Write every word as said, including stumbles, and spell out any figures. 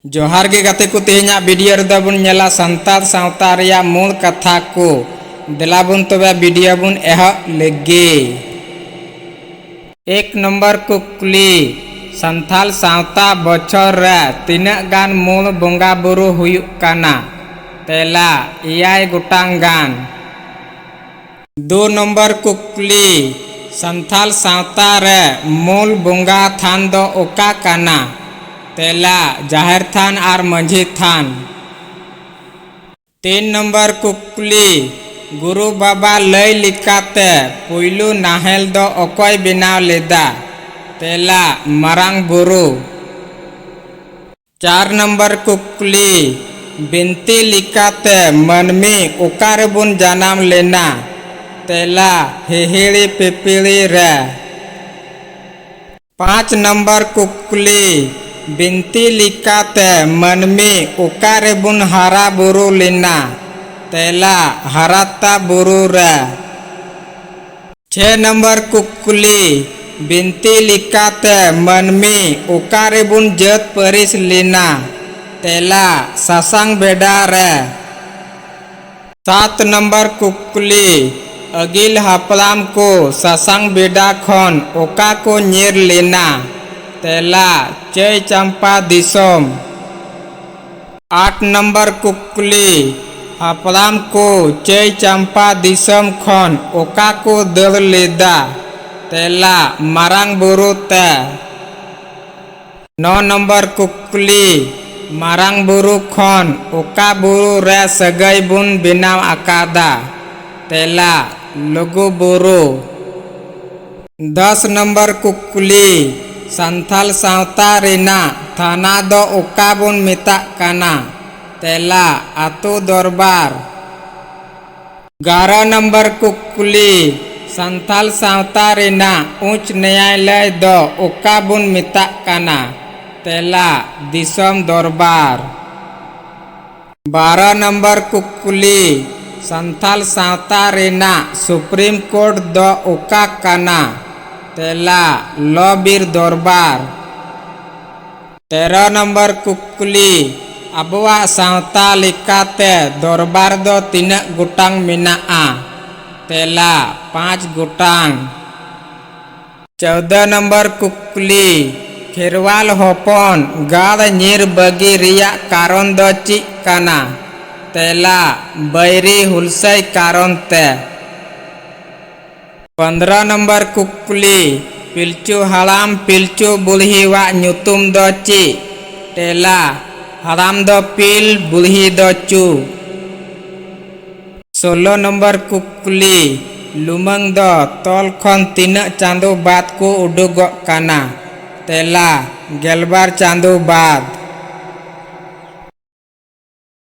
ᱡᱚᱦᱟᱨ ᱜᱮ ᱜᱟᱛᱮ ᱠᱚ, ᱛᱮᱦᱮᱧᱟᱜ ᱵᱷᱤᱰᱤᱭᱳ ᱨᱮᱫᱚ ᱵᱚᱱ ᱧᱮᱞᱟ ᱥᱟᱱᱛᱟᱲ ᱥᱟᱶᱛᱟ ᱨᱮᱭᱟᱜ ᱢᱩᱞ ᱠᱟᱛᱷᱟ ᱠᱚ᱾ ᱫᱮᱞᱟ ᱵᱚᱱ ᱛᱚᱵᱮ ᱵᱷᱤᱰᱤᱭᱳ ᱵᱚᱱ ᱮᱦᱚᱵ ᱞᱮᱜᱮ᱾ ᱮᱠ ᱱᱚᱢᱵᱚᱨ ᱠᱩᱠᱞᱤ, ᱥᱟᱱᱛᱟᱲ ᱥᱟᱶᱛᱟ ᱵᱚᱪᱷᱚᱨ ᱨᱮ ᱛᱤᱱᱟᱹᱜ ᱜᱟᱱ ᱢᱩᱞ ᱵᱚᱸᱜᱟ ᱵᱩᱨᱩ ᱦᱩᱭᱩᱜ ᱠᱟᱱᱟ? ᱛᱮᱞᱟ, ᱮᱭᱟᱭ ᱜᱚᱴᱟᱝ ᱜᱟᱱ᱾ ᱫᱩ ᱱᱚᱢᱵᱚᱨ ᱠᱩᱠᱞᱤ, ᱥᱟᱱᱛᱟᱲ ᱥᱟᱶᱛᱟ ᱨᱮ ᱢᱩᱞ ᱵᱚᱸᱜᱟ ᱛᱷᱟᱱ ᱫᱚ ᱚᱠᱟ ᱠᱟᱱᱟ? ᱛᱮᱞᱟ, ᱡᱟᱦᱮᱨ ᱛᱷᱟᱱ ᱟᱨ ᱢᱟᱹᱡᱷᱤ ᱛᱷᱟᱱ᱾ ᱛᱤᱱ ᱱᱚᱢᱵᱚᱨ ᱠᱩᱠᱞᱤ, ᱜᱩᱨᱩ ᱵᱟᱵᱟ ᱞᱟᱹᱭ ᱞᱮᱠᱟᱛᱮ ᱯᱩᱭᱞᱩ ᱱᱟᱦᱮᱞ ᱫᱚ ᱚᱠᱚᱭ ᱵᱮᱱᱟᱣ ᱞᱮᱫᱟ? ᱛᱮᱞᱟ, ᱢᱟᱨᱟᱝ ᱵᱩᱨᱩ᱾ ᱪᱟᱨ ᱱᱚᱢᱵᱚᱨ ᱠᱩᱠᱞᱤ, ᱵᱤᱱᱛᱤ ᱞᱮᱠᱟᱛᱮ ᱢᱟᱹᱱᱢᱤ ᱚᱠᱟ ᱨᱮᱵᱚᱱ ᱡᱟᱱᱟᱢ ᱞᱮᱱᱟ? ᱛᱮᱞᱟ, ᱦᱤᱦᱤᱲᱤ ᱯᱤᱯᱤᱲᱤ ᱨᱮ᱾ ᱯᱟᱸᱪ ᱱᱚᱢᱵᱚᱨ ᱠᱩᱠᱞᱤ, ᱵᱤᱱᱛᱤ ᱞᱮᱠᱟᱛᱮ ᱢᱟᱹᱱᱢᱤ ᱚᱠᱟ ᱨᱮᱵᱚᱱ ᱦᱟᱨᱟ ᱵᱩᱨᱩ ᱞᱮᱱᱟ? ᱛᱮᱞᱟ, ᱦᱟᱨᱟᱛᱟ ᱵᱩᱨᱩ ᱨᱮ᱾ ᱪᱷᱮ ᱱᱚᱢᱵᱚᱨ ᱠᱩᱠᱞᱤ, ᱵᱤᱱᱛᱤ ᱞᱮᱠᱟᱛᱮ ᱢᱟᱹᱱᱢᱤ ᱚᱠᱟ ᱨᱮᱵᱚᱱ ᱡᱟᱹᱛ ᱯᱟᱹᱨᱤᱥ ᱞᱮᱱᱟ? ᱛᱮᱞᱟ, ᱥᱟᱥᱟᱝ ᱵᱮᱰᱟ ᱨᱮ᱾ ᱥᱟᱛ ᱱᱚᱢᱵᱚᱨ ᱠᱩᱠᱞᱤ, ᱟᱹᱜᱤᱞ ᱦᱟᱯᱲᱟᱢ ᱠᱚ ᱥᱟᱥᱟᱝ ᱵᱮᱰᱟ ᱠᱷᱚᱱ ᱚᱠᱟ ᱠᱚ ᱧᱤᱨ ᱞᱮᱱᱟ? ᱛᱮᱞᱟ, ᱪᱟᱹᱭ ᱪᱟᱢᱯᱟ ᱫᱤᱥᱚᱢ᱾ ᱟᱴ ᱱᱚᱢᱵᱚᱨ ᱠᱩᱠᱞᱤ, ᱦᱟᱯᱲᱟᱢ ᱠᱚ ᱪᱟᱹᱭ ᱪᱟᱢᱯᱟ ᱫᱤᱥᱚᱢ ᱠᱷᱚᱱ ᱚᱠᱟ ᱠᱚ ᱫᱟᱹᱲ ᱞᱮᱫᱟ? ᱛᱮᱞᱟ, ᱢᱟᱨᱟᱝ ᱵᱩᱨᱩ ᱛᱮ᱾ ᱱᱚ ᱱᱚᱢᱵᱚᱨ ᱠᱩᱠᱞᱤ, ᱢᱟᱨᱟᱝ ᱵᱩᱨᱩ ᱠᱷᱚᱱ ᱚᱠᱟ ᱵᱩᱨᱩ ᱨᱮ ᱥᱟᱹᱜᱟᱹᱭ ᱵᱚᱱ ᱵᱮᱱᱟᱣ ᱟᱠᱟᱫᱟ? ᱛᱮᱞᱟ, ᱞᱩᱜᱩ ᱵᱩᱨᱩ᱾ ᱫᱚᱥ ᱱᱚᱢᱵᱚᱨ ᱠᱩᱠᱞᱤ, ᱥᱟᱱᱛᱟᱲ ᱥᱟᱶᱛᱟ ᱨᱮᱱᱟᱜ ᱛᱷᱟᱱᱟ ᱫᱚ ᱚᱠᱟ ᱵᱚᱱ ᱢᱮᱛᱟᱜ ᱠᱟᱱᱟ? ᱛᱮᱞᱟ, ᱟᱛᱳ ᱫᱚᱨᱵᱟᱨ᱾ ᱮᱜᱟᱨᱚ ᱱᱚᱢᱵᱚᱨ ᱠᱩᱠᱞᱤ, ᱥᱟᱱᱛᱟᱲ ᱥᱟᱶᱛᱟ ᱨᱮᱱᱟᱜ ᱩᱪ ᱱᱮᱭᱟᱭᱞᱚᱭ ᱫᱚ ᱚᱠᱟ ᱵᱚᱱ ᱢᱮᱛᱟᱜ ᱠᱟᱱᱟ? ᱛᱮᱞᱟ, ᱫᱤᱥᱚᱢ ᱫᱚᱨᱵᱟᱨ᱾ ᱵᱟᱨᱚ ᱱᱚᱢᱵᱚᱨ ᱠᱩᱠᱞᱤ, ᱥᱟᱱᱛᱟᱲ ᱥᱟᱶᱛᱟ ᱨᱮᱱᱟᱜ ᱥᱩᱯᱨᱤᱢ ᱠᱳᱨᱴ ᱫᱚ ᱚᱠᱟ ᱠᱟᱱᱟ? ᱛᱮᱞᱟ, ᱞᱚ ᱵᱤᱨ ᱫᱚᱨᱵᱟᱨ᱾ ᱛᱮᱨᱚ ᱱᱚᱢᱵᱚᱨ ᱠᱩᱠᱞᱤ, ᱟᱵᱚᱣᱟᱜ ᱥᱟᱶᱛᱟ ᱞᱮᱠᱟᱛᱮ ᱫᱚᱨᱵᱟᱨ ᱫᱚ ᱛᱤᱱᱟᱹᱜ ᱜᱚᱴᱟᱝ ᱢᱮᱱᱟᱜᱼᱟ? ᱛᱮᱞᱟ, ᱯᱟᱸᱪ ᱜᱚᱴᱟᱝ᱾ ᱪᱳᱫᱫᱚ ᱱᱚᱢᱵᱚᱨ ᱠᱩᱠᱞᱤ, ᱠᱷᱮᱨᱣᱟᱞ ᱦᱚᱯᱚᱱ ᱜᱟᱲ ᱧᱤᱨ ᱵᱟᱹᱜᱤ ᱨᱮᱭᱟᱜ ᱠᱟᱨᱚᱱ ᱫᱚ ᱪᱮᱫ ᱠᱟᱱᱟ? ᱛᱮᱞᱟ, ᱵᱟᱹᱭᱨᱤ ᱦᱩᱞᱥᱟᱹᱭ ᱠᱟᱨᱚᱱ ᱛᱮ᱾ ᱯᱚᱱᱫᱽᱨᱚ ᱱᱚᱢᱵᱚᱨ ᱠᱩᱠᱞᱤ, ᱯᱤᱞᱪᱩ ᱦᱟᱲᱟᱢ ᱯᱤᱞᱪᱩ ᱵᱩᱲᱦᱤᱣᱟᱜ ᱧᱩᱛᱩᱢ ᱫᱚ ᱪᱮᱫ? ᱛᱮᱞᱟ, ᱦᱟᱲᱟᱢ ᱫᱚ ᱯᱤᱞ, ᱵᱩᱲᱦᱤ ᱫᱚ ᱪᱩ᱾ ᱥᱳᱞᱞᱳ ᱱᱚᱢᱵᱚᱨ ᱠᱩᱠᱞᱤ, ᱞᱩᱢᱟᱹᱝ ᱫᱚ ᱛᱚᱞ ᱠᱷᱚᱱ ᱛᱤᱱᱟᱹᱜ ᱪᱟᱸᱫᱳ ᱵᱟᱫ ᱠᱚ ᱩᱰᱩᱠᱚᱜ ᱠᱟᱱᱟ? ᱛᱮᱞᱟ, ᱜᱮᱞᱵᱟᱨ ᱪᱟᱸᱫᱳ ᱵᱟᱫ᱾